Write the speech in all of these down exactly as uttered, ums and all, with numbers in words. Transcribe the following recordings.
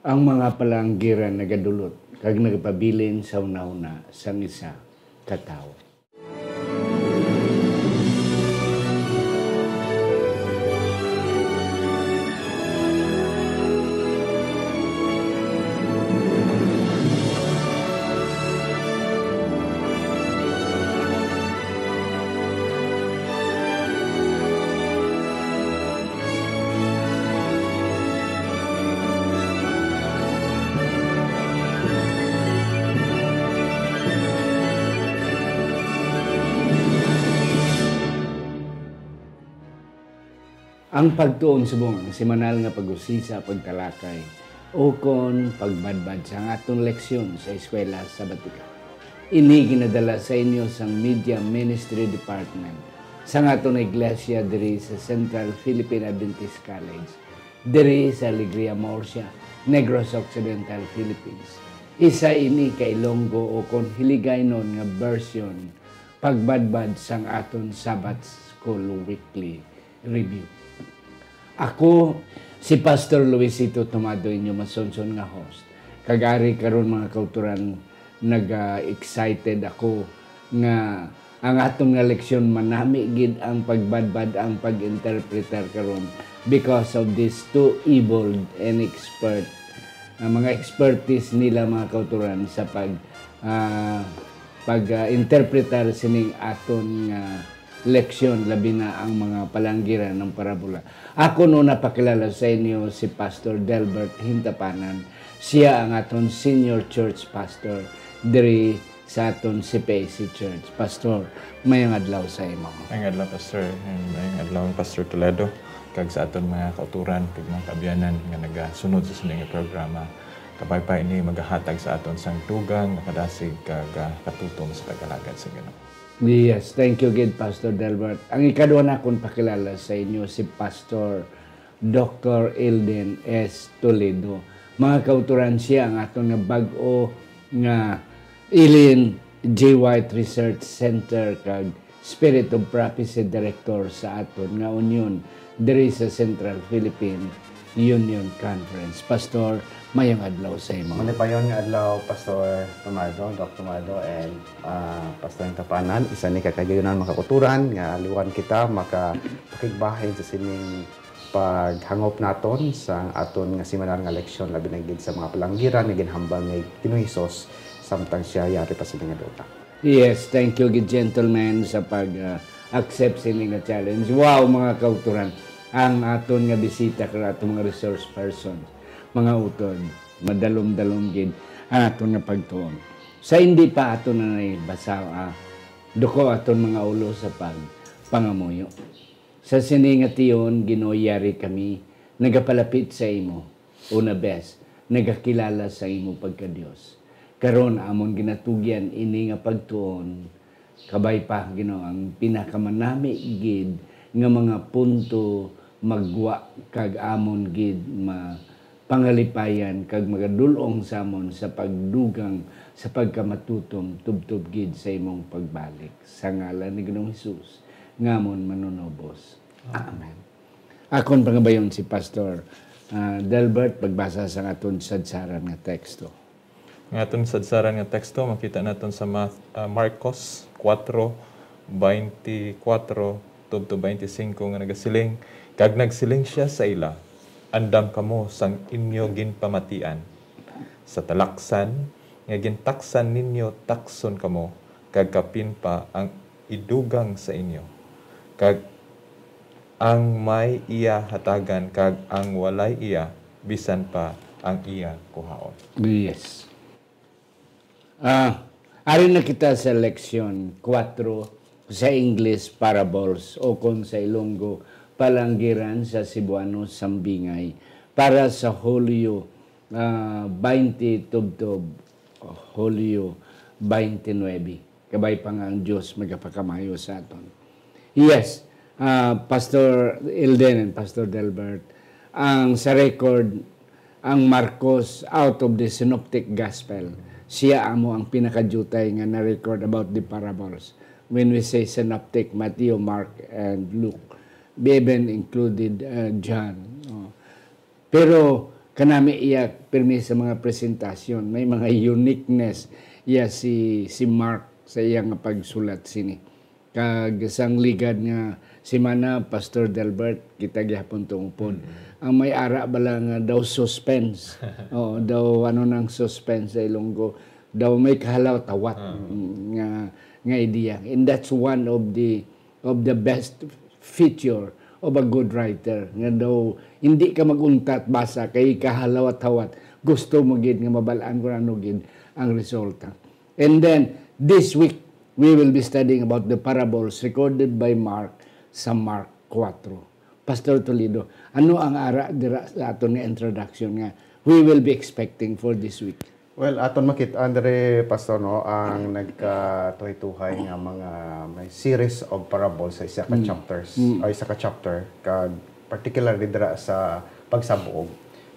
Ang mga palanggiran nagadulot kag nagapabilin sa hunahuna sang isa ka tawo. Ang pagtuon subong ang semanal nga pag-usisa, pagtalakay, ukon pagbadbad sang aton leksyon sa eskwela sa Batika. Ini ginadala sa inyo sang Media Ministry Department sang aton iglesia diri sa Central Philippine Adventist College, diri sa Alegria Murcia, Negros Occidental, Philippines. Isa ini ka Ilonggo ukon Hiligaynon nga version pagbadbad sang aton Sabbath School Weekly Review. Ako si Pastor Luisito Tomado, inyo masunson nga host. Kag ari karon, mga kauturan, naga-excited ako nga ang aton nga leksyon manami gid ang pagbadbad, ang pag-interpretar karon because of these two able and expert, ah, mga expertise nila, mga kauturan, sa pag, ah, pag, ah, interpretar sining aton nga leksyon, labi na ang mga palanggiran ng parabola. Ako no napakilala sa inyo si Pastor Delbert Hintapanan. Siya ang aton senior church pastor diri sa aton C P A C Church. Pastor, mayong adlaw sa imo. Mayong adlaw, Pastor, and mayong adlaw, Pastor Toledo, kag sa aton mga kauturan kag mga kaabyanan nga nagasunod sa sini nga programa. Kabay pa ini magahatag sa aton sang dugang nga kadasig kag, ah, katutom sa pag-alagad sa Ginoo. Yes, thank you gid, Pastor Delbert. Ang ikadua nakon pakilala sa inyo si Pastor Doctor Elden S. Toledo. Mga kauturan, siya ang aton nga bag-o nga Ellen G. White Research Center kag Spirit of Prophecy Director sa aton nga union diri sa Central Philippine Union Conference. Pastor, mayong adlaw sa imo. Malipayon nga adlaw, Pastor Tomado, Doc Tomado, and, ah, Pastor Tapanan. Isa ni ka kagayunan, mga kauturan, nga aliwan kita makapakigbahin sa sining paghangop naton sa aton nga semanal nga leksyon, labi na gid sa mga palanggiran nga ginhambal ni Ginoong Hesus samtang siya yari pa sa mga duta. Yes, thank you gid, gentlemen, sa pag, ah, accept sini nga challenge. Wow, mga kauturan, ang aton nga bisita kag aton mga resource person, mga utod, madalom-dalom gid ang aton nga pagtuon. Sa hindi pa aton na naibasa, ah, duko aton mga ulo sa pagpangamuyo. Sa sini nga tion, Ginoo, yari kami nagapalapit sa imo, una bes, nagakilala sa imo pagka-Dios. Karon, amon ginatugyan ini nga pagtuon. Kabay pa, Ginoo, ang pinakamanami gid nga mga punto magwa kag amon gid ma-, pangalipayan kag magadul-ong sa amon sa pagdugang sa pagkamatutom tubtob gid sa imong pagbalik. Sa ngalan ni Ginoong Hesus, nga amon Manunubos. Amen. Akon pangabayon si Pastor, ah, Delbert, pagbasa sa aton sadsaran nga teksto. Ang aton sadsaran nga teksto, makita naton sa Math-, ah, Marcos kuwatro, baynte kuwatro tubtob baynte singko, nga nagasiling, "Kag nagsiling sia sa ila, 'Andam kamo sang inyo ginpamatian. Sa talaksan nga gintaksan ninyo, takson kamo, kag kapin pa ang idugang sa inyo. Kag ang may iya hatagan, kag ang walay iya, bisan pa ang iya kuhaon.'" Yes. Ah, ari na kita sa leksyon kuwatro sa English, parables, o kon sa Ilonggo, palanggiran sa Cebuano, sambingay, para sa Hulyo, ah, baynte tubtob Hulyo baynte nuebe. Kabay pa nga ang Dios magapakamayo sa aton. Yes, ah, Pastor Elden and Pastor Delbert, ang sa record, ang Marcos out of the Synoptic Gospel, siya amo ang pinakadiutay nga na-record about the parables. When we say synoptic, Matthew, Mark, and Luke, we even included, uh, John, no? Pero Kanami iya pirmi sa mga presentasyon, may mga uniqueness iya si, si Mark sa iya nga pagsulat sini. Kag sang ligad nga semana, Pastor Delbert, kita gihapon tungupon. Mm. Ang may ara bala nga daw suspense. Oo, daw ano nang suspense sa Ilonggo. Daw may kahalawat-hawat, ah, mm, nga, nga ideya. And that's one of the, of the best feature of a good writer. Nga daw, hindi ka mag-untat basa kay kahalawat-hawat. Gusto mo gid nga mabal-an kung ano gid ang resulta. And then, this week, we will be studying about the parables recorded by Mark sa Mark four. Pastor Toledo, ano ang ara dira sa aton nga introduction nga we will be expecting for this week? Well, aton makit-an diri, Pastor, no, ang nagkatuhay-tuhay nga mga may series of parables sa isa ka, mm, chapters, mm, o isa ka chapter, kag particularly dira sa Pagsabog,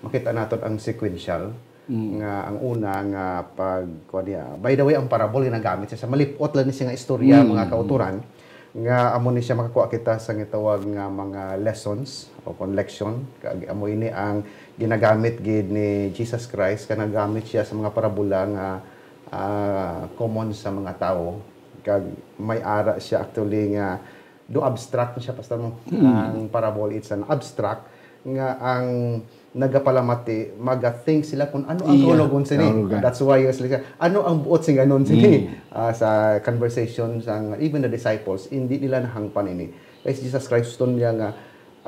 makita naton ang sequential, mm, nga ang una nga pag, kuwan niya. By the way, ang parable ginagamit siya sa malip-ot lang ni siya nga istorya, mm, mga kauturan, nga amo ni siya makakuha kita sa gitawag nga mga lessons o kon leksyon. Kag amo ini ang ginagamit gid ni Jesus Christ, kag nagamit siya sa mga parabola nga, ah, common sa mga tawo. Kag may ara siya actually nga do abstract siya, Pastor, mo. Mm. Ang parable, it's an abstract nga ang nagapalamati, maga-think sila kung ano ang, yeah, kahulogon sini. Kahulogan. That's why yung sila, ano ang buot sing anon sini? Mm. Ah, sa conversation sang even the disciples, hindi nila nahangpan ini. Kay si Jesus Christ, gusto niya nga,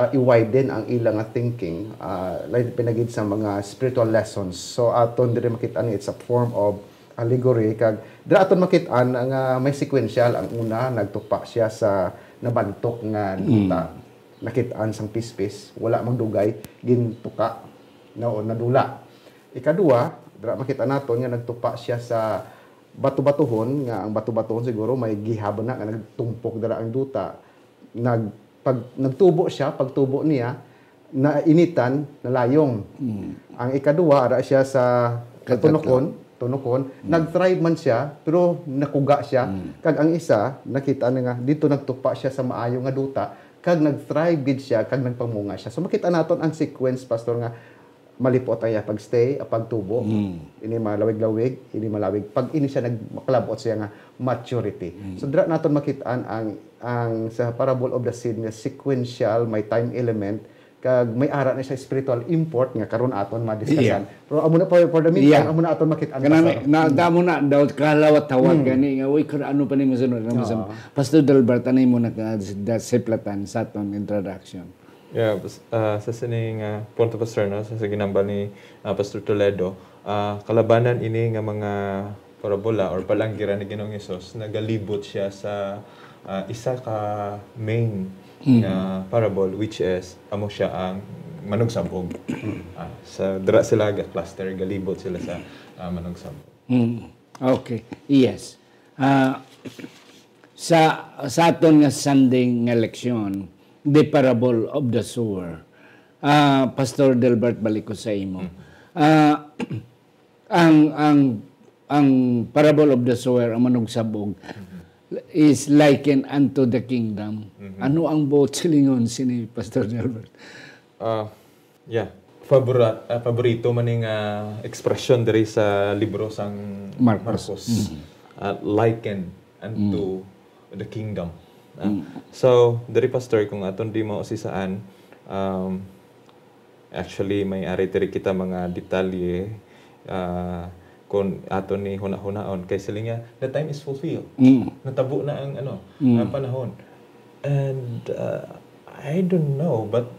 ah, i-widen ang ila nga thinking, ah, lain pinagid sa mga spiritual lessons. So, aton diri makita ni, it's a form of allegory. Kag dira aton makit-an nga may sequential. Ang una, nagtupa siya sa nabantok nga, mm, duta. Nakit-an sang pispis, wala magdugay, gintuka, no, nadula. Ikadua, dira makita naton nga nagtupa siya sa bato-batohon, nga ang bato-batohon siguro may gihab na nga nagtumpok dira ang duta. Nag-, pag, nagtubo siya, pagtubo niya, nainitan, nalayong. Mm. Ang ikadua, ara siya sa, katunokon, tunokon, mm, nag-thrive man siya, pero nakuga siya. Mm. Kag ang isa, nakita na nga, dito nagtupa siya sa maayo nga duta, kag nag-thrive gid siya, kag nagpamunga siya. So, makita naton ang sequence, Pastor, nga malipot ang iya pag-stay, ang pagtubo. Mm. Ini malawig-lawig, ini malawig. Pag ini siya nag-, makalabot siya nga maturity. Mm. So, dira naton makit-an ang, ang sa parable of the seed nga sequential, may time element, kag may ara na siya spiritual import nga karon aton madiscuss-an. Yeah. Pero amo na, for, for the meantime, yeah, amo na aton makit-an, kanang Pastor. Na, mm, damo na daw kalawat-tawat, mm, gani nga, uy, kung ano pa ni masunod, ano masunod. Oo. Pastor Delbert, ano mo na ka-, da-, siplatan sa aton introduction? Yeah, bas-, ah, sa sining, ah, punto, Pastor, no, sa, sa ginambal ni, ah, Pastor Toledo, ah, kalabanan ini nga mga parabola or palanggiran ni Ginoong Hesus, nagalibot siya sa, ah, isa ka main, mm, nga parable, which is amo siya ang manugsabog. Ah, sa dira sila ga-cluster, galibot sila sa, ah, manugsabog. Mm. Okay. Yes. Ah, sa, sa aton nga Sunday nga leksyon, the parable of the sower. Ah, Pastor Delbert, balik ko sa imo. Mm. Ah, ang, ang, ang parable of the sower, ang manugsabog, mm-hmm, is likened unto the kingdom. Mm-hmm. Ano ang buot silingon sini, Pastor Delbert? Ah, yeah. Fabora-, ah, paborito man ning, ah, ekspresyon diri sa libro sang Marcos. Marcos. Mm. Ah, likened unto, mm, the kingdom. Ah, mm, so, diri, Pastor, kung aton di mausisaan, um, actually, may ari diri kita mga detalye, ah, kung aton ni hunahunaon, kay siling niya, "The time is fulfilled." Mm. Natabo na ang, ano, mm, ang panahon. And, uh, I don't know, but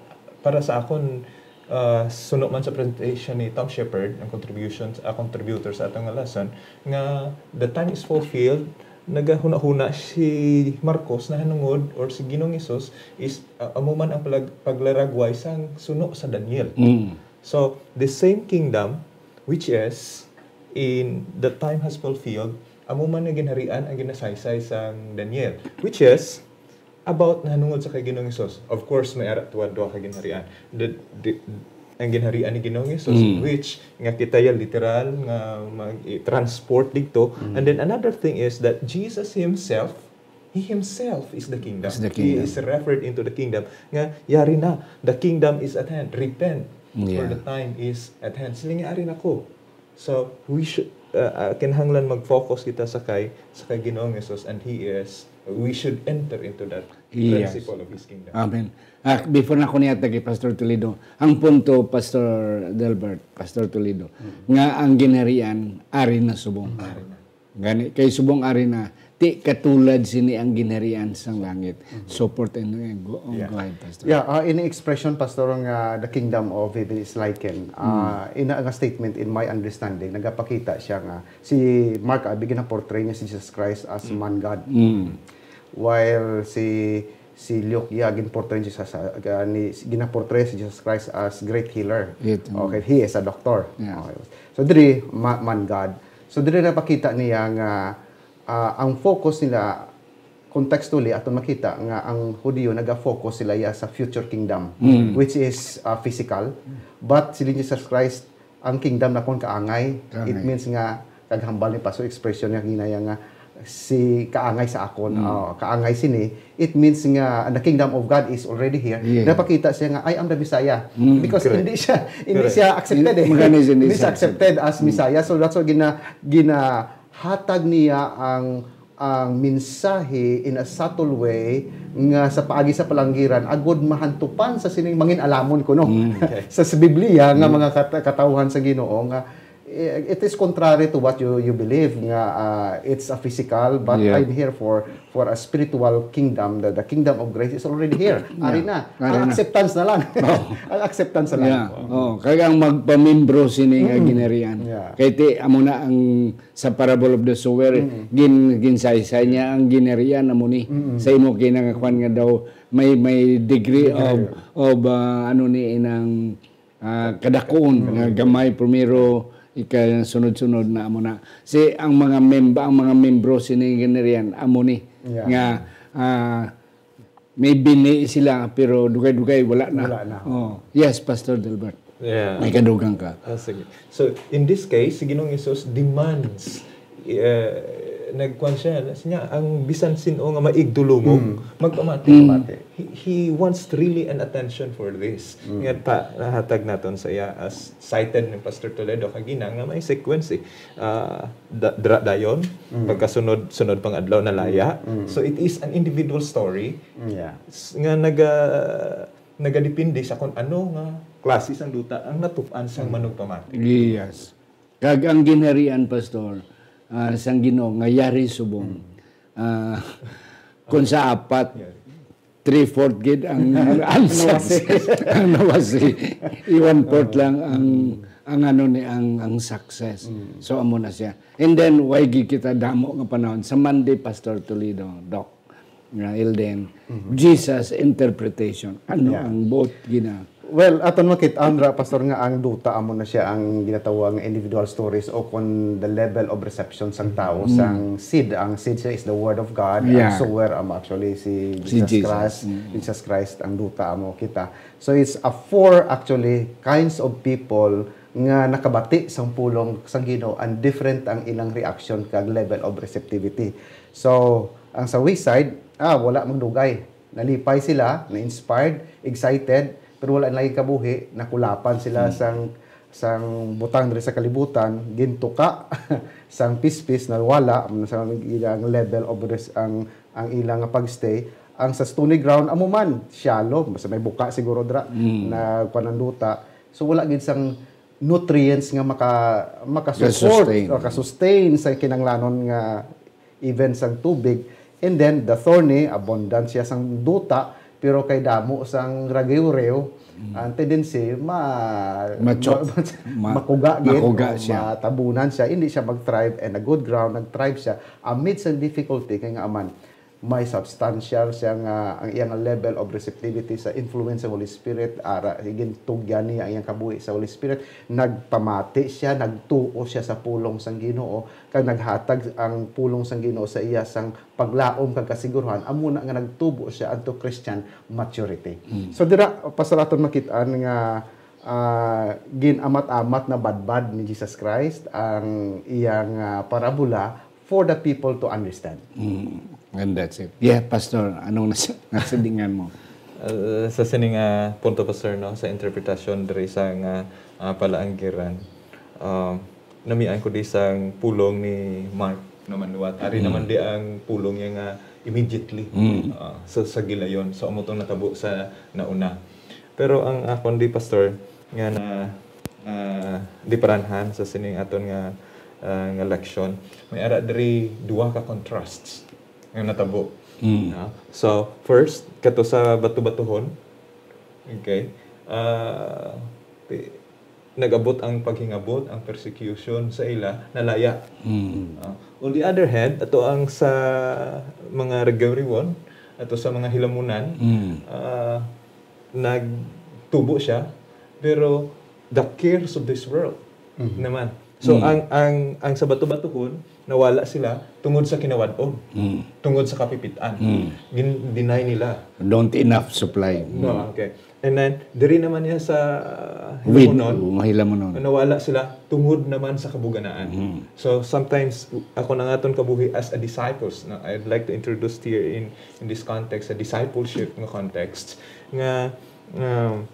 para sa akon, uh, suno man sa presentation ni Tom Shepherd, ang contribution, uh, contributor sa atong nga lesson, nga the time is fulfilled, nagahuna-huna si Marcos nahanungod, or si Ginoong Hesus is, uh, amo man ang palag-, paglaragway sang suno sa Daniel. Mm. So, the same kingdom, which is, in the time has fulfilled, amo man nga ginharian ang ginasaysay sang Daniel, which is, about nahanungod sa kay Ginoong Hesus. Of course, may ara tuwa duha ka ginharian. The, the, ang ginharian ni Ginoong Hesus, mm, which nga kita ya literal nga mag-, i-transport didto. Mm. And then another thing is that Jesus himself He himself is the kingdom. Is the He kingdom. is referred into the kingdom. Nga, yari na, the kingdom is at hand. Repent, for Yeah. the time is at hand. Sila nga, ari na ko. So, we should, uh, uh, kinahanglan mag-focus kita sa kay, sa kay Ginoong Jesus, and He is, we should enter into that Yes. principle of His kingdom. Amen. Ah, before na ko niyatag kay Pastor Toledo, ang punto, Pastor Delbert, Pastor Toledo, nga ang ginharian ari na subong. Gani, kay subong ari na, ti katulad sini ang ginharian sang langit. Support and, and go, Yeah. go ahead, Pastor. Yeah, uh, in expression, Pastor, nga the kingdom of heaven is likened. Uh, in nga statement, in my understanding, nagapakita siya nga si Mark abi ginaportray niya si Jesus Christ as man God. While si si Luke, yeah, ginportray niya sa, sa uh, ni, ginaportray si Jesus Christ as great healer. Great, mm. Okay, he is a doctor. Yeah. Okay. So diri ma- man God. So diri napakita niya nga uh, ang focus nila contextually aton makita nga ang Hudiyo naga-focus sila ya sa future kingdom, which is uh, physical, but si Jesus Christ, ang kingdom na kon kaangay, Kaangay. It means nga, kaghambal ni Pastor expression nga ginaya nga si kaangay sa akon, uh, kaangay sini, it means nga the kingdom of God is already here. Yeah. Napakita siya nga, "I am the Messiah." Because Correct. Hindi siya hindi Correct. siya accepted eh. Magani siya hindi Hindi siya siya accepted as Messiah. So that's why gina, ginahatag niya ang ang mensahe in a subtle way nga sa paagi sa palanggiran agud mahantupan sa sining mangin-alamon kuno sa, sa Biblia nga mga kat- katawhan sa Ginoo nga eh, it is contrary to what you you believe nga uh, it's a physical, but Yeah. I'm here for for a spiritual kingdom. The, the kingdom of grace is already here. Ari na. Ari Ang na. Acceptance na lang. Ang acceptance na lang. Yeah. Oh, kaya ang magpamimbro sini nga ginharian. Yeah. Kay ti amo na ang sa parable of the sower, gin ginsaysay niya ang ginharian amo ni. Sa imo kinangakuan nga daw may may degree of of ah, ano ni inang ah, kadakon nga gamay primero ikasunod-sunod na amo na. Si ang mga memba ang mga membro sini ginharian amo ni Yeah. nga ah, may bini sila pero dugay-dugay wala na. Wala na. Oh. Yes, Pastor Delbert. Yeah. May kadugang ka. Ah, sige. So, in this case, si Ginoong Jesus demands, eh, nagkuan siya, siya, ang bisan sin-o nga maigdulungog, magpamati. Magpamati. He, he wants really an attention for this. Nga ta, nahatag naton sa iya as cited ni Pastor Toledo kagina nga may sequence eh. Ah, da, dra, dayon, pagkasunod, sunod pang adlaw nalaya. So, it is an individual story Yeah. s- nga naga nagadepende sa kung ano nga klase sang duta ang natup-an sang manugpamati. Yes. Kag ang ginharian, Pastor, ah, sang Ginoo nga yari subong. Ah, kung sa apat, three-fourth gid ang ang success, ang nawasi. One-fourth lang ang ang ano ni ang ang success. So amo na siya. And then why gid kita damo nga panahon sa Monday, Pastor Toledo, Doc, nga Elden, Jesus interpretation. Ano Yeah. ang both gina Well, aton makit-an ra, Pastor, nga ang duta amo na siya ang ginatawag nga individual stories o kon the level of reception sang tao sang seed. Ang seed siya is the word of God. Yeah. Ang sower amo actually si Si Jesus, Jesus. Christ. Jesus Christ ang duta amo kita. So it's a four actually kinds of people nga nakabati sang pulong sang Ginoo and different ang ilang reaction kag level of receptivity. So, ang sa wayside, ah, wala magdugay. Nalipay sila, na-inspired, excited, pero wala na lagi kabuhi, nakulapan sila sang sang butang diri sa kalibutan, gintuka sang pispis, nawala ang ilang level of res- ang ang ilang nga pagstay. Ang sa stony ground amo man, shallow, basta may buka siguro dira na pananduta. So wala gid sang nutrients nga maka maka-support, Ga-sustain. Maka-sustain sa kinanglanon nga event sang tubig. And then, the thorny, abundant siya sang duta, pero kay damo sang ragiwrew, ang tendency, ma, Machok. ma- Ma- makuga gid, makuga o siya. Matabunan siya. Hindi siya mag-thrive, and a good ground, nag-thrive siya amid sa difficulty, kay nga aman, may substantial siya nga ang iyang level of receptivity sa influence sa Holy Spirit, ara, gintugyan niya ang iyang kabuhi sa Holy Spirit, nagpamati siya, nagtuo siya sa pulong sang Ginoo, kag naghatag ang pulong sang Ginoo sa iya sang paglaom kag kasiguruhan, amo na nga nagtubo siya unto Christian maturity. So dira, Pastor, aton makit-an nga ah, gin-amat-amat na badbad ni Jesus Christ ang iyang ah, parabola for the people to understand. And that's it. Yeah, Pastor, anong nas- nasidingan mo? Uh, sa sining nga punto, Pastor, no, sa interpretasyon diri sa nga, ah, palaanggiran, um, namian ko di sang pulong ni Mark naman liwat. Ari naman di ang pulong niya nga immediately, ah, sa, sa gilayon. So, amo tong natabo sa nauna. Pero ang akon di, Pastor, nga na, ah, diparanhan sa sining aton nga, ah, nga leksyon, may ara diri duha ka contrasts nga natabo. Ah, so, first, kato sa bato-batuhon, okay, ah, ti- nag-abot ang paghingabot, ang persecution sa ila, nalaya. Ah, on the other hand, ato ang sa mga rigawriwon, ato sa mga hilamunan, ah, nagtubo siya, pero the cares of this world naman. So, ang, ang, ang sa bato-batuhon, nawala sila tungod sa kinawad-on, tungod sa kapipit-an. Gin-deny nila. Don't enough supply. No, okay. And then, diri naman niya sa With hilamunon, mga hilamunon. Nawala sila tungod naman sa kabuganaan. So, sometimes, ako na nga aton kabuhi as a disciples, no? I'd like to introduce here in, in this context, a discipleship nga context, nga, um,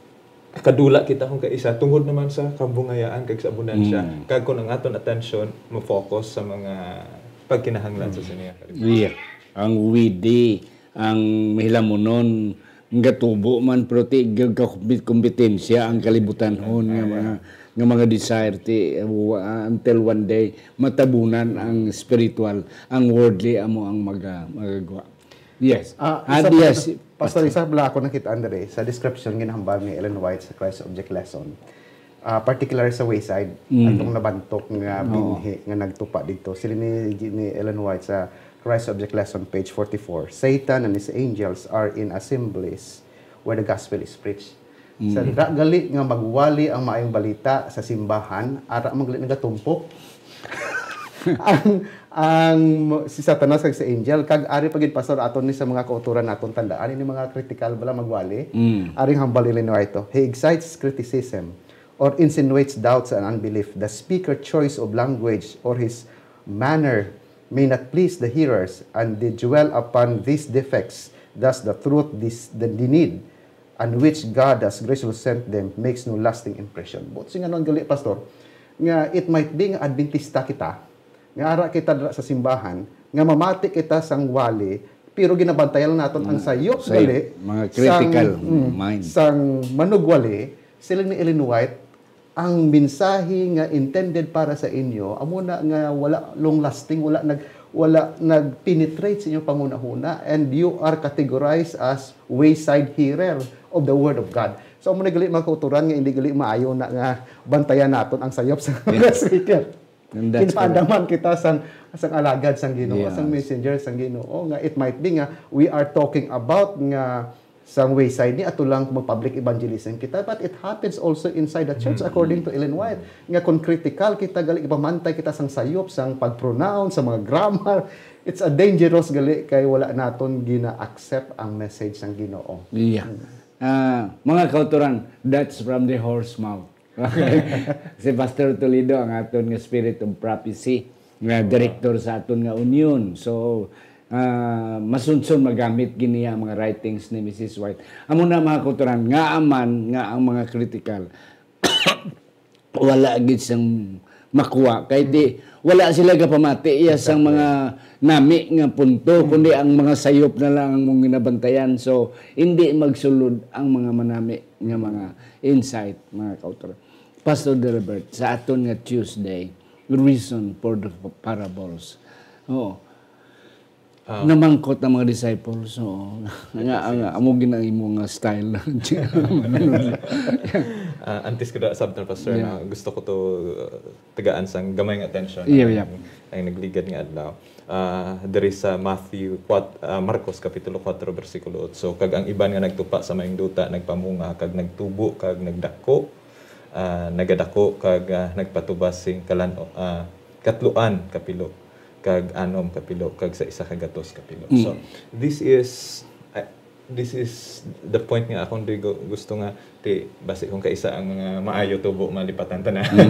kadula kita kung kaisa, tungod naman sa kabungayaan kag sa abundansya, kag kung ang aton atensyon mo-focus sa mga pagkinahanglan sa sining nga kalibutan. Yeah. Ang widi, ang mahilamunon, ang gatubo man, pero ti gagkakumpetensya ang kalibutanhon nga mga nga mga desire ti uh, until one day matabunan ang spiritual, ang worldly amo ang maga, magagwa. Yes. Ah, Ah, isa pa, yes. Pastor, isa bala ako nakita andre sa description ginahambal ni Ellen White sa Christ Object Lesson. Ah, particular sa wayside, atong nabantok nga binhi nga nagtupa dito. Sila ni, ni Ellen White sa Christ Object Lesson, page forty-four. Satan and his angels are in assemblies where the gospel is preached. Sa da gali nga magwali ang maayong balita sa simbahan, ara man gali nagatumpok ang ang si Satanas kag si angel, kag ari pa gid, Pastor, aton ni sa mga kauturan naton tandaan ini mga critical bala magwali. Ari ang hambal ni Ellen White to. He excites criticism or insinuates doubts and unbelief. The speaker choice of language or his manner may not please the hearers, and they dwell upon these defects. Thus, the truth dis- the need and which God has graciously sent them makes no lasting impression. But sing ano ang gali, Pastor, nga it might be nga Adventista kita, nga ara kita dira sa simbahan, nga mamati kita sang wali, pero ginabantayan naton ang sayop Sayop, gali mga critical sang, mm, mind. Sang manugwali, siling ni Ellen White, ang mensahe nga intended para sa inyo amo na nga wala long lasting, wala nag wala nag-penetrate sa inyong panghunahuna, and you are categorized as wayside hearer of the word of God. So amo na gali, mga kauturan, nga hindi gali maayo na nga bantayan naton ang sayop sa mga speaker. And that's Ginaandaman kita sang sang alagad sang Ginoo, Yes. sang messenger sang Ginoo, nga it might be nga we are talking about nga sang wayside ni ato lang mag-public evangelism kita, but it happens also inside the church, according to Ellen White, nga kung critical kita gali, ipamantay kita sang sayop, sang pag-pronounce, sa mga grammar, it's a dangerous gali kay wala naton gina-accept ang message sang Ginoo. Yeah. Ah, mga kauturan, that's from the horse mouth. Si Pastor Toledo ang aton nga spirit of prophecy, nga director sa aton nga union. So, ah, masunson magamit gid niya ang mga writings ni Missus White. Amo na, mga kauturan, nga aman nga ang mga critical wala gid sang makuha kay di wala sila gapamati iya sang mga nami nga punto, kundi ang mga sayop na lang ang mong ginabantayan. So, hindi magsulod ang mga manami nga mga insight, mga kauturan. Pastor Delbert, sa aton nga Tuesday, reason for the parables. Oo. Namangkot ang mga disciples, oo. Nga, nga, amo gid ang imo nga style. Ah, antes ko da sabtan, Pastor, Yeah. na gusto ko to, uh, tagaan sang gamay nga atensyon Yeah, ang, yeah. ang nagligad nga adlaw. Ah, diri sa Matthew kwat-, ah, Marcos Kapitulo four, bersikulo eight, "Kag ang iban nga nagtupa sa maayong duta, nagpamunga, kag nagtubo, kag nagdako, ah, nagadako, kag, ah, nagpatubas sing kalan-, ah, katluan ka pilo, kag anom ka pilo, kag sa isa ka gatos ka pilo." So, this is, ah, This is the point nga akong di gu-, gusto nga ti basi kung kaisa ang mga maayo tubo malipatan ta na. Mm.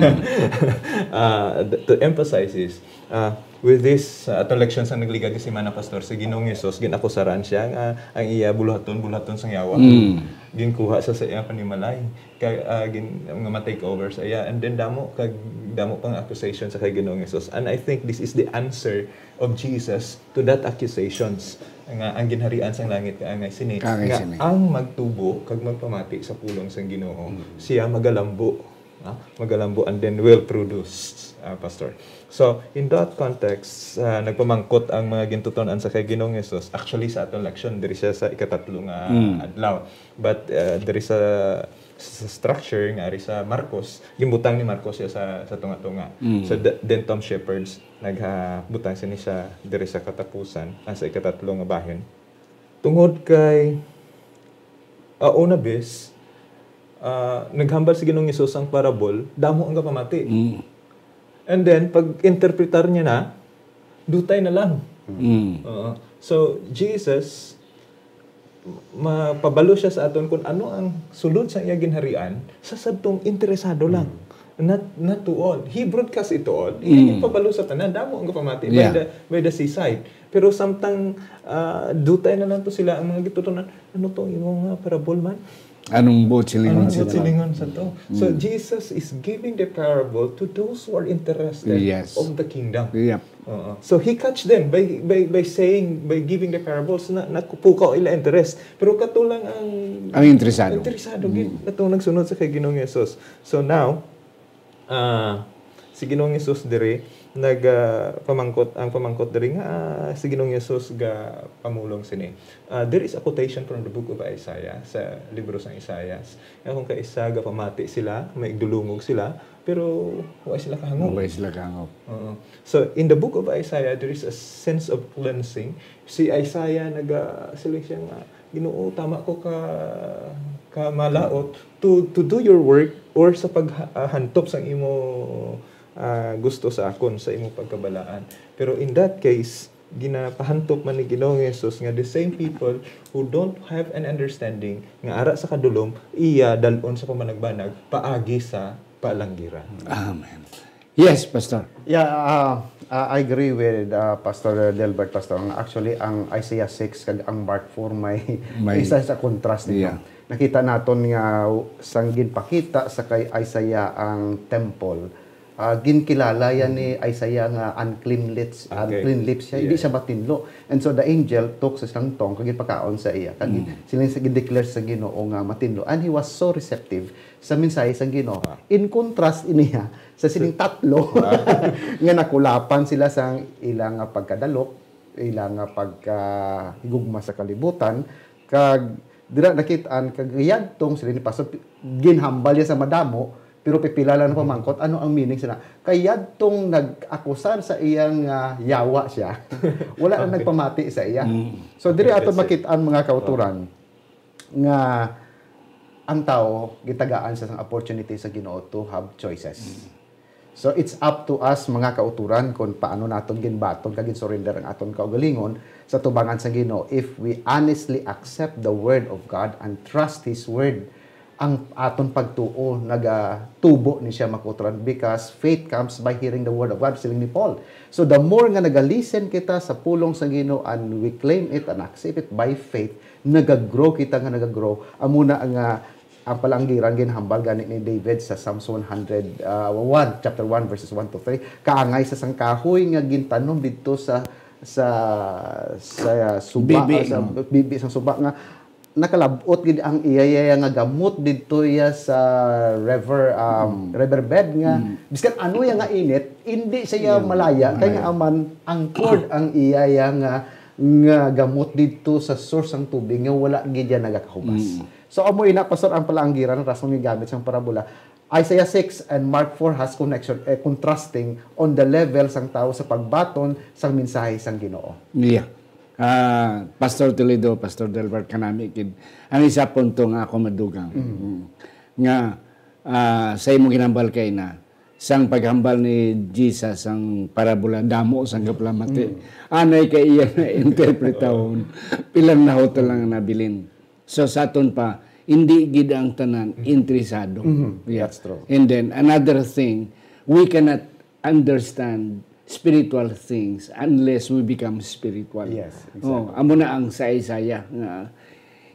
Ah, th-, to emphasize is, ah, with this, ah, atong leksyon sa nagligad nga semana, Pastor, si Ginoong Jesus, ginakusaran siya nga ang iya buluhaton, buluhaton sang yawa. Mm. Ginkuha sa, sa iyang panimalay. Kay, ah, gin-, nga ma-take over sa iya. And then damo kag, damo pang accusation sa kay Ginoong Jesus. And I think this is the answer of Jesus to that accusations nga ang ginharian sang langit kaangay sini, Kaangay nga sini. ang magtubo kag magpamati sa pulong sang Ginoo, Mm. siya magalambo, ah, magalambo and then will produce, ah, Pastor. So, in that context, ah, nagpamangkot ang mga gintuton-an sa kay Ginoong Jesus. Actually, sa aton leksyon, diri siya sa ikatatlo nga Mm. adlaw. But, ah, diri sa, sa structure nga ari sa Marcos, gimbutang ni Marcos siya sa, sa tunga-tunga. Mm. So, the, then Tom Shepherds, nagbutang sini siya diri sa katapusan, ah, sa ikatatlo nga bahin. Tungod kay, ah, una bes, ah, naghambal si Ginoong Hesus ang parable, damo ang kapamati. Mm. And then, pag interpretar niya na, dutay na lang. Mm. Oo. So, Jesus, mapabalo siya sa aton kung ano ang sulod sa iya ginharian sa sadtong interesado lang. Mm. Not, not to all. He broadcast it to all. He Mm. pabalo sa tanan. Damo ang kapamati Yeah. by the, by the seaside. Pero samtang, ah, dutay na lang to sila ang mga gitutunan. Ano to imong, ah, parable man? Anong buot silingon Anong sa buot silingon sa to? So, Mm. Jesus is giving the parable to those who are interested Yes. of the kingdom. Yep. Oo. So, he catch them by, by, by saying, by giving the parables, na nakupukaw ila interest. Pero kato lang ang Ang interesado. interesado, Mm. gid, katong nagsunod sa kay Ginoong Jesus. So, now, ah, si Ginoong Jesus diri, nag, ah, pamangkot, ang pamangkot diri nga, ah, si Ginoong Jesus ga pamulong sini. Ah, there is a quotation from the book of Isaiah, sa libro sang Isaias. Nga kung kaisa gapamati sila, may igdulungog sila, pero wa sila kahangop. Wa sila kahangop. Oo. So, in the book of Isaiah, there is a sense of cleansing. Si Isaiah naga-, siling siya nga, "Ginoo, tama ko ka, ka malaut to, to do your work or sa paghantop sang imo, ah, gusto sa akon, sa imo pagkabalaan." Pero in that case, ginapahantop man ni Ginoong Jesus nga the same people who don't have an understanding nga ara sa kadulom, iya dal-on sa pamanagbanag paagi sa palanggiran. Amen. Yes, Pastor. Yeah, uh, uh, I agree with, uh, Pastor Delbert, Pastor. Ang, actually, ang Isaiah six kag ang Mark four may May isa sa contrast nito. Yeah. Nakita naton nga sang ginpakita sa kay Isaiah ang temple, ah, ginkilala yan ni Isaiah nga unclean lips, Okay. unclean lips siya. Hindi Yeah. siya matinlo. And so the angel took sa siyang tongue kag ginpakaon sa iya. Kag Mm. siling sa gindeclare sa Ginoo nga matinlo. And he was so receptive sa mensahe sang Ginoo. Ah. In contrast iniya sa sining tatlo Ah. nga nakulapan sila sang ilang pagkadalok, ilang pagkahigugma sa kalibutan, kag dira nakit-an kag yadtong sila ni Pastor, ginhambal niya sa madamo, pero pipila lang ang pamangkot, ano ang meaning sina? Kay yadtong nag-akusar sa iyang, ah, yawa siya, wala na Okay. nagpamati sa iya. Mm. So, diri Okay, aton let's see. makit-an, mga kauturan, nga ang tawo gitagaan sa isang opportunity sa Ginoo to have choices. Mm. So, it's up to us, mga kauturan, kung paano naton ginbaton kag gin-surrender ang aton kaugalingon sa tubangan sa Ginoo. If we honestly accept the word of God and trust His word, ang aton pagtuo nagatubo ni siya, mga kauturan, because faith comes by hearing the word of God, siling ni Paul. So, the more nga naga-listen kita sa pulong sa Ginoo and we claim it and accept it by faith, nagagrow kita nga nagagrow. Amo na nga ang palanggiran ginhambal gani ni David sa Psalms one hundred, uh, one, chapter one, verses one to three. Kaangay sa sang kahoy nga gintanom didto sa, sa, sa suba, Bibi, sa no? bibi sang suba nga nakalab-ot gid ang iya, iya, iya nga gamot didto iya sa river, um, Mm. river bed nga Mm. biskan ano iya nga init, hindi siya Iya, malaya, kay malaya. nga aman anchored ang iya, iya nga, nga gamot didto sa source sang tubig nga wala gid iya nagakahubas. Mm. So, amo ina, Pastor, ang palanggiran, rason nga gamit sang parabola. Isaiah six and Mark four has connection, eh, contrasting on the level sang tawo sa pagbaton sang mensahe sang Ginoo. Yeah. Ah, Pastor Toledo, Pastor Delbert, kanami kid ang isa punto nga ako madugang. Mm. Mm. Nga, ah, sa imong ginambal kay na, sang paghambal ni Jesus ang parabola, damo sang kapalamati. Anay kay iya na interpretahon, pilang nahot lang nabilin. So, sa aton pa, hindi gid ang tanan interesado. Mhm. Yeah. That's true. And then, another thing, we cannot understand spiritual things unless we become spiritual. Yes, Oh, exactly. amo na ang sa Isaiah nga,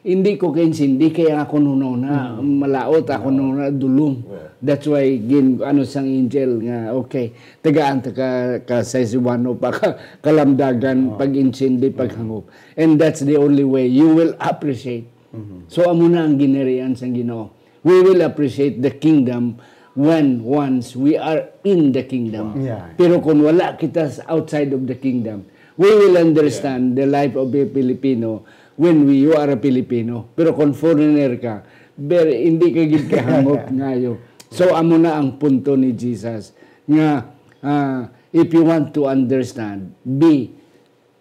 "Hindi ko kaintindi kay ang akon hunahuna malaot, akon hunahuna dulom." Yeah. That's why gin-, ano sang angel nga, "Okay, tagaan ta ka, ka sa Cebuano pa ka, kalamdagan, pag-intindi, paghangop." And that's the only way you will appreciate. Mhm. So, amo na ang ginharian sang Ginoo. We will appreciate the kingdom when once we are in the kingdom. Yeah. Pero kung wala kita sa outside of the kingdom, we will understand the life of a Filipino when we, you are a Filipino. Pero kung foreigner ka, very, hindi ka gid kahangop ngayo. So, amo na ang punto ni Jesus nga, ah, if you want to understand, be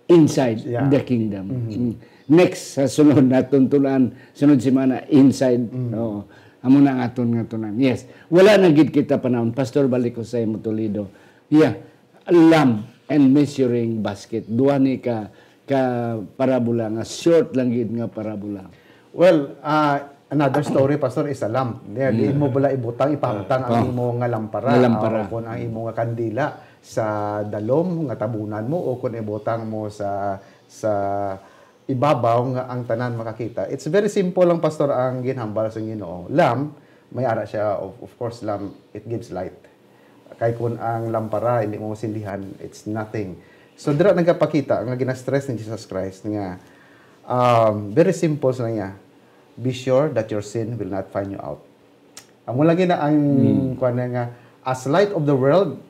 inside Yeah. the kingdom. Mhm. Mm. Next, sa sunod naton tun-an, sunod semana, inside. Mhm. Oo. Amo na ang aton nga tun-an. Yes. Wala na gid kita panahon. Pastor, balik ko sa imo, Toledo. Yeah. Lamb and measuring basket. Duha ni ka, ka parabola nga short lang gid nga parabola. Well, ah, another story, Pastor, is a lamp. Di, di Mm. mo bala ibutang, ipahamtang ang Ah. imo nga lampara, Nga lampara. o kon ang imo nga kandila sa dalom nga tabunan mo, o kon ibutang mo sa, sa ibabaw nga ang tanan makakita. It's very simple lang, Pastor, ang ginhambal sa Ginoo. Lamp, may ara siya, of, of course, lamp, it gives light. Kay kun ang lampara, hindi mo masindihan, it's nothing. So, dira nagapakita nga gina-stress ni Jesus Christ nga, um, very simple sa niya, "Be sure that your sin will not find you out." Amo lagi na ang Hmm. kuwan na nga, "As light of the world,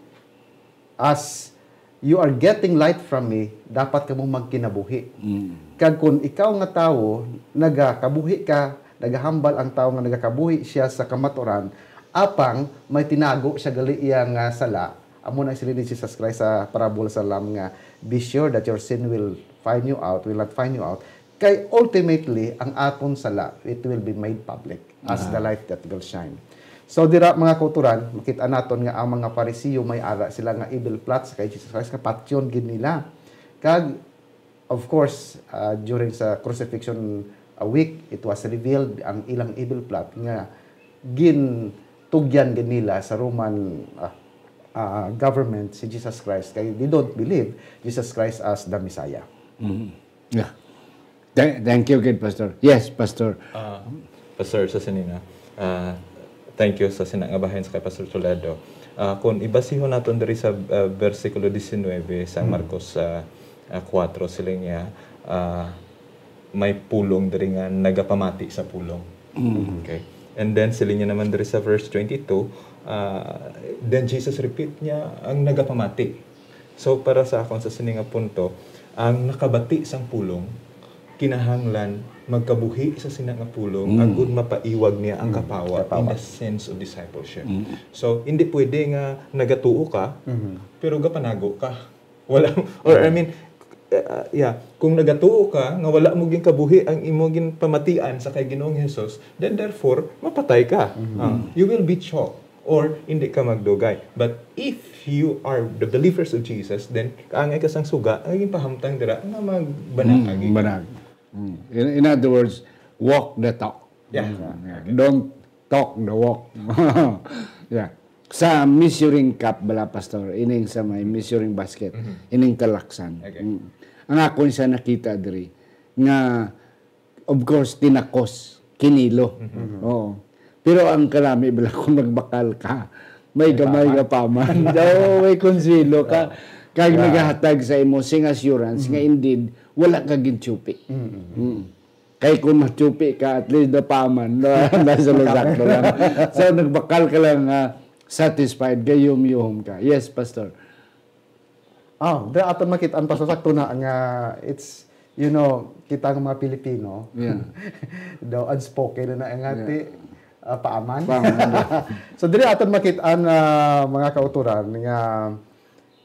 as you are getting light from me, dapat kamo magkinabuhi." Mm. Kag kun ikaw nga tawo, nagakabuhi ka, nagahambal ang tawo nga nagakabuhi siya sa kamaturan, apang may tinago siya gali iya nga sala, amo na siling ni Jesus Christ sa parable sa lamb nga, "Be sure that your sin will find you out, will not find you out." Kay ultimately, ang aton sala, it will be made public as Ah. the light that will shine. So, dira, mga kauturan, makita naton nga ang mga Fariseo may ara sila nga evil plots kay Jesus Christ, nga patyon gid nila. Kag, of course, ah, during sa crucifixion, ah, week, it was revealed ang ilang evil plot nga gintugyan gid nila sa Roman, ah, ah, government si Jesus Christ, kay they don't believe Jesus Christ as the Messiah. Mhm. Yeah. Th-, thank you gid, Pastor. Yes, Pastor. Ah, Pastor, sa sinina, ah, thank you sa sina nga bahin sa kay Pastor Toledo. Ah, kung ibasihon naton diri sa, ah, bersikulo diecinuebe sa Mm. Marcos, ah, ah, kuwatro, siling niya, ah, may pulong diri nga nagapamati sa pulong. Mm. Okay. And then, siling niya naman diri sa verse twenty-two, ah, then Jesus repeat niya ang nagapamati. So, para sa akon, sa sini nga punto, ang nakabati sang pulong, kinahanglan magkabuhi sa sina nga pulong, Mm. agud mapaiwag niya ang Mm. kapawa in Kapawa. the sense of discipleship. Mm. So, hindi pwede nga nagatuo ka, Mhm. pero gapanago ka. Wala, or I Mm. mean, uh, yeah, kung nagatuo ka nga wala mo ginkabuhi ang imo ginpamatian sa kay Ginoong Jesus, then therefore, mapatay ka. Mhm. Ah, you will be choked. Or hindi ka magdugay. But if you are the believers of Jesus, then kaangay ka sang suga nga ginpahamtang dira nga magbanag Mm, agi ka. Banag. Mm. In, in other words, walk the talk. Yeah. Mm, yeah. Okay. Don't talk the walk. Yeah. Sa measuring cup bala, Pastor, ining sa may measuring basket, Mhm. ining talaksan. Okay. Mm. Ang akon siya nakita diri nga, of course, tinakos, kinilo. Mhm. Oo. Pero ang kalami bala kung nagbakal ka, may May gamay paman. nga paman. Daw may konswelo ka. Oo. Kag Yeah. nagahatag sa imo sing assurance nga Mhm. indeed, wala ka ginchupi. Mhm. Mm. Kay kung machupi ka, at least napaman, na, nasa lusakto lang. So, nagbakal ka lang, ah, satisfied, gayom-yuhom ka. Yes, Pastor. Ah, dira aton makit-an, Pastor, sakto na nga it's, you know, kita nga mga Pilipino, Yeah. daw unspoken na na nga Yeah. ti, ah, paaman. Paaman. So, diri aton makit-an, ah, mga kauturan, nga,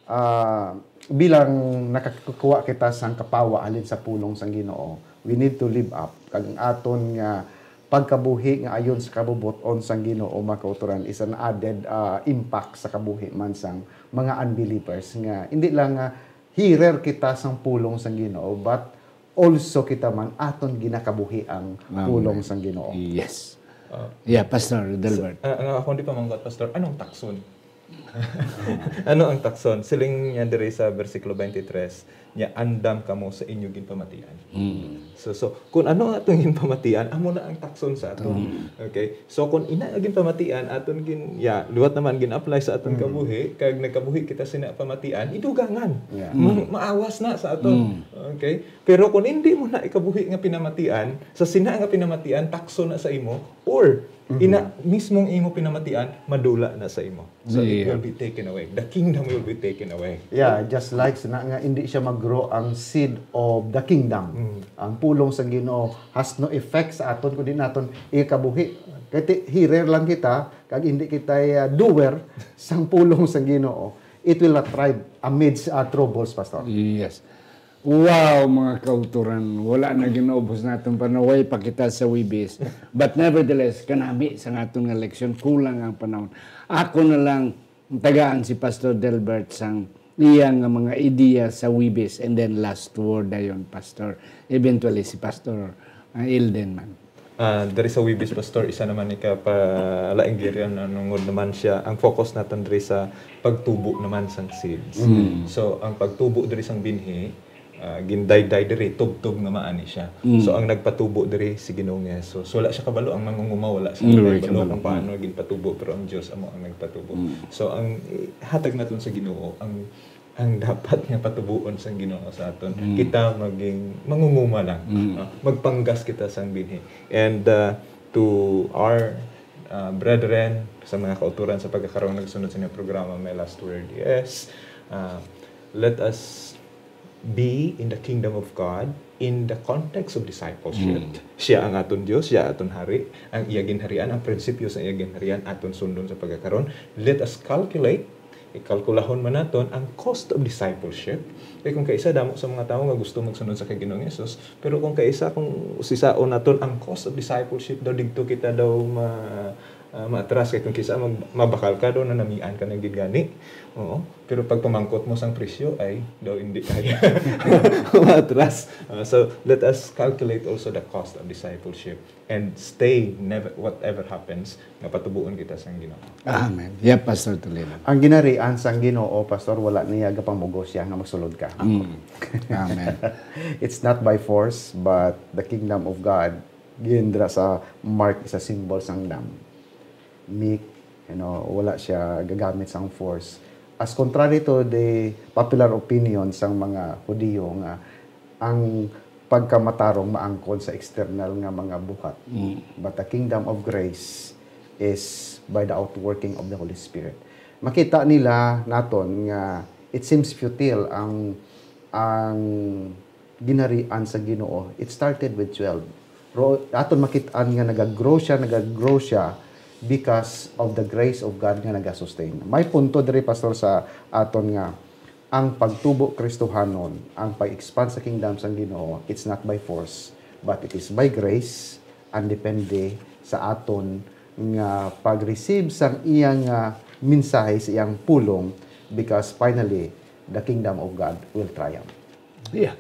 ah, bilang nakakukuha kita sang kapawa halin sa pulong sang Ginoo, we need to live up. Kag ang aton nga pagkabuhi nga ayon sa kabubot-on sang Ginoo, mga kautoran, is an added, ah, impact sa kabuhi man sang mga unbelievers, nga hindi lang nga hearer kita sang pulong sang Ginoo, but also kita man aton ginakabuhi ang Amen. pulong sang Ginoo. Yes. Ah. Yeah, Pastor Delbert. Sa, ah, ang akong di pa manggot, Pastor, anong takson? Ano ang takson? Siling niya diri sa bersikulo twenty-three, niya, "Andam kamo sa inyo ginpamatian." Mm. So, so, kung ano atong ginpamatian, amo na ang takson sa aton. Mm. Okay? So, kung ina ang ginpamatian, aton gin, ya, liwat naman gin-apply sa aton Mm. kabuhi, kag nagkabuhi kita sina pamatian, idugangan. Yeah. Ma-, Mm. maawas na sa aton. Mm. Okay? Pero kung hindi mo na ikabuhi nga pinamatian, sa sina nga pinamatian, takson na sa imo, or Mhm. ina mismong imo pinamatian, madula na sa imo. So, it Yeah. will be taken away. The kingdom will be taken away. Yeah, just like sina nga hindi siya mag-grow ang seed of the kingdom. Mm. Ang pulong sa Ginoo has no effect sa aton kung di naton ikabuhi. Kay ti-, hearer lang kita, kag hindi kita, uh, doer sang pulong sa Ginoo. It will not thrive amidst, uh, troubles, Pastor. Yes. Wow, mga kauturan, wala na ginaubos naton panaway pa kita sa Webes. But nevertheless, kanami sa aton nga leksyon, kulang ang panahon. Ako na lang tagaan si Pastor Delbert sang iya nga mga ideya sa Webes, and then last word dayon, Pastor. Eventually, si Pastor, ah, Ilden man. Ah, diri sa Webes, Pastor, isa naman ni ka palainggirian na nungod naman siya, ang focus naton diri sa pagtubo naman sang seeds. Mm. So, ang pagtubo diri sang binhi, ah, gindayday diri, tubtob nga maani siya. Mm. So, ang nagpatubo diri si Ginoong Jesus. Wala siya kabalo, ang mangunguma wala siya Mm, wala kabalo kabalo. kung paano ginpatubo, pero ang Dios amo ang nagpatubo. Mm. So, ang, eh, hatag naton sa Ginoo, ang, ang dapat nga patubuon sang Ginoo sa aton, Mm. kita maging mangunguma lang. Mm. Ah, magpanggas kita sang binhi. And, ah, to our, ah, brethren, sa mga kauturan sa pagkakaron nagsunod sa inyong programa, my last word, yes, ah, let us be in the kingdom of God in the context of discipleship. Mm. Siya ang aton Dios, siya aton hari, ang iya ginharian, ang prinsipyo sa iya ginharian aton sundon sa pagkakaron. Let us calculate, ikalkulahon man naton ang cost of discipleship. Kay kung kaisa, damo sa mga tawo nga gusto magsunod sa kay Ginoong Jesus, pero kung kaisa, kung sisaon naton ang cost of discipleship, daw digto kita daw ma-, ah, maatras. Kay kung kisa mag-, mabakal ka, daw nanamian ka na gid gani. Oo. Pero pag pamangkot mo sang presyo, ay, daw hindi kaya. Maatras. Ah, so, let us calculate also the cost of discipleship and stay, never, whatever happens, nga patubuon kita sang Ginoo. Amen. Yeah, Pastor Toledo. Ang ginharian sang Ginoo, Pastor, wala niya gapamugos siya nga magsulod ka. Mm. Amen. It's not by force, but the kingdom of God, ginra sa mark, is a symbol sang lamb. Meek, you know, wala siya gagamit sang force. As contrary to the popular opinion sang mga Hudiyo nga ang pagkamatarong maangkon sa external nga mga buhat. Mm. But the kingdom of grace is by the outworking of the Holy Spirit. Makita nila naton nga it seems futile ang, ang ginharian sa Ginoo. It started with twelve. Ro-, aton makit-an nga nag-grow siya, nag-grow siya because of the grace of God nga nagasustain. May punto diri, Pastor, sa aton nga ang pagtubo Kristohanon, ang pag-expand sa kingdom sang Ginoo, it's not by force, but it is by grace, and depende sa aton nga pag-receive sang iya nga mensahe, sa iyang pulong, because finally, the kingdom of God will triumph. Yeah.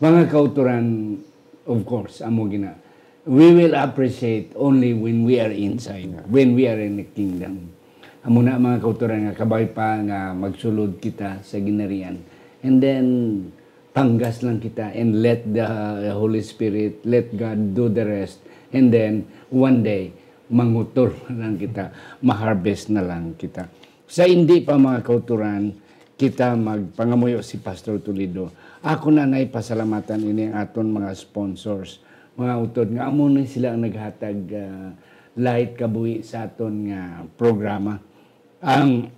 Mga kauturan, of course, amo gina. We will appreciate only when we are inside, Yeah. when we are in the kingdom. Amo na, mga kauturan, nga kabay pa nga magsulod kita sa ginharian. And then, panggas lang kita and let the Holy Spirit, let God do the rest. And then, one day, mangutol na lang kita, ma-harvest na lang kita. Sa hindi pa, mga kauturan, kita magpangamuyo si Pastor Toledo. Ako na nay pasalamatan ini ang aton mga sponsors, mga utod nga amo na sila ang naghatag, ah, light kabuhi sa aton nga programa. Ang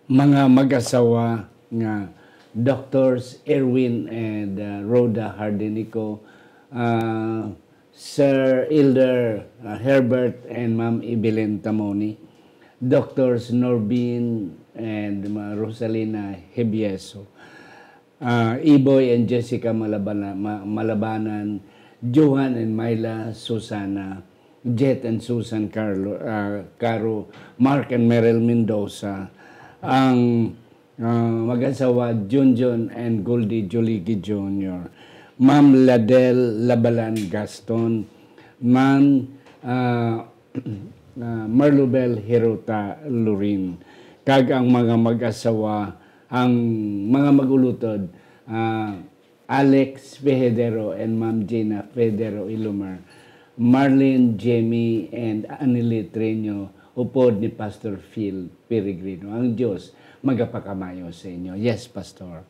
mga mag-asawa nga Doctors Erwin and, uh, Rhoda Hardenico, uh, Sir Elder, uh, Herbert and Ma'am Evelyn Tamoni, Doctors Norbin and Ma-, Rosalina Hibieso, uh, Iboy and Jessica Malabana-, Ma-, Malabanan, Johan and Myla, Susana, Jet and Susan, Carlo, ah, Caro, Mark and Meryl Mendoza, ang, ah, mag-asawa Junjun and Goldie Juligi Junior, Ma'am Ladel Labalan Gaston, Ma'am, ah, ah, Marlubel Hirota Lurin, kag ang mga mag-asawa, ang mga mag-ulutod, ah, Alex Fejadero and Ma'am Gina Fejadero Ilumar, Marlene, Jamie, and Annelie Treño, upod ni Pastor Phil Peregrino. Ang Dios magapakamayo sa inyo. Yes, Pastor.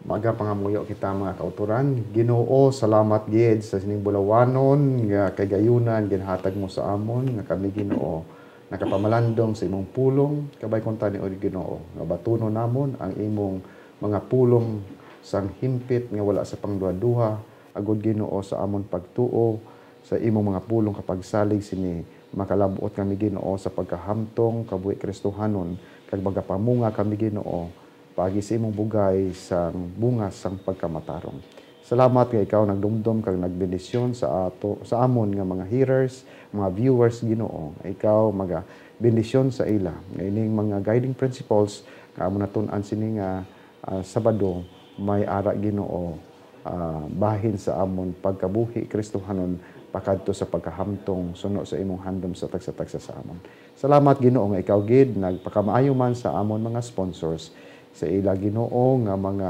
Magapangamuyo kita, mga kauturan. Ginoo, salamat gid sa sining bulawanon nga kagayunan ginhatag mo sa amon, nga kami, Ginoo, nakapamalandong sa imong pulong. Kabay kuntani, O Ginoo, nga batunon namon ang imong mga pulong sang himpit nga wala sa pangduhaduha, agod, Ginoo, sa amon pagtuo sa imong mga pulong kag pagsalig sini, makalab-ot kami, Ginoo, sa pagkahamtong kabuhi Kristohanon, kag magapamunga kami, Ginoo, paagi sa imong bugay sang bunga sang pagkamatarong. Salamat nga ikaw nagdumdom kag nagbendisyon sa ato, sa amon nga mga hearers, mga viewers, Ginoo. Ikaw magabendisyon sa ila. Nga ining mga guiding principles nga amon natun-an sini nga, ah, Sabado, may ara, Ginoo, ah, bahin sa amon pagkabuhi Kristohanon pakadto sa pagkahamtong suno sa imong handom sa tagsa-tagsa sa amon. Salamat, Ginoo, nga ikaw gid nagpakamaayo man sa amon mga sponsors, sa ila, Ginoo, nga mga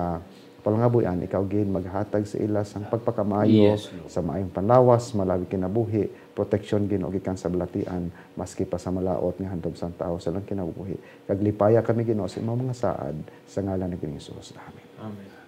palangabuhian. Ikaw gid maghatag sa ila sang pagpakamaayo, Yes, Lord. sa maayong panlawas, malawi kinabuhi, proteksyon, Ginoo, gikan sa balatian, maski pa sa malaut nga handom sang tawo sa ilang kinabuhi. Kag lipaya kami, Ginoo, sa imong mga saad, sa ngalan ni Ginoong Jesus. Amen. Amen.